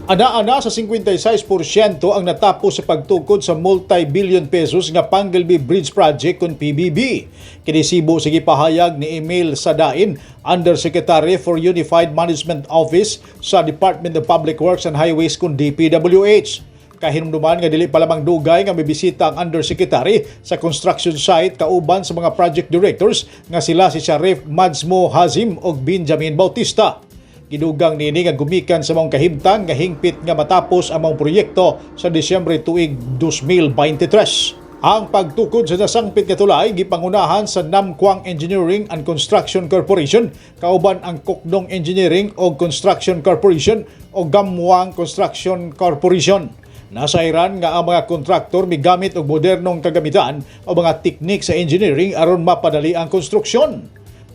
Ana-ana sa 56% ang natapos sa pagtukod sa multi-billion pesos nga Panguil Bay Bridge Project kon PBB. Kinisibo sa gipahayag ni Emil Sadain, Undersecretary for Unified Management Office sa Department of Public Works and Highways kun DPWH. Kahinumduman nga dili pa lamang dugay nga mibisita ang Undersecretary sa construction site kauban sa mga project directors nga sila si Sharif Madsmo Hazim ug Benjamin Bautista. Gidugang niini nga gumikan sa maong kahimtang nga hingpit nga matapos ang maong proyekto sa Disyembre tuig 2023. Ang pagtukod sa nasangpit nga tulay gipangunahan sa Namkwang Engineering and Construction Corporation kauban ang Kukdong Engineering o Construction Corporation o Gamwang Construction Corporation. Nasayran nga ang mga kontraktor migamit og modernong kagamitan o mga teknik sa engineering aron mapadali ang konstruksyon.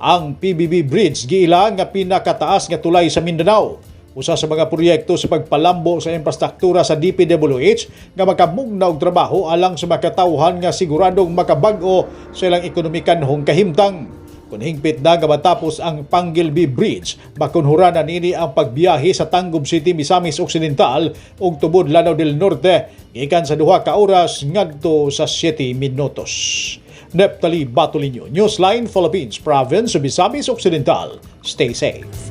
Ang PBB Bridge giila nga pinakataas nga tulay sa Mindanao. Usa sa mga proyekto sa pagpalambo sa infrastruktura sa DPWH nga makamugna og trabaho alang sa makatawhan nga siguradong makabag-o sa ilang ekonomikanhong kahimtang. Kung hingpit na nga matapos ang Panguil Bay Bridge, makunhuran na nini ang pagbiyahe sa Tangub City, Misamis Occidental ug Tubod, Lanao del Norte gikan sa 2 ka oras ngadto sa 7 minutos. Neptali Batolinio, Newsline Philippines, Province of Misamis Occidental. Stay safe.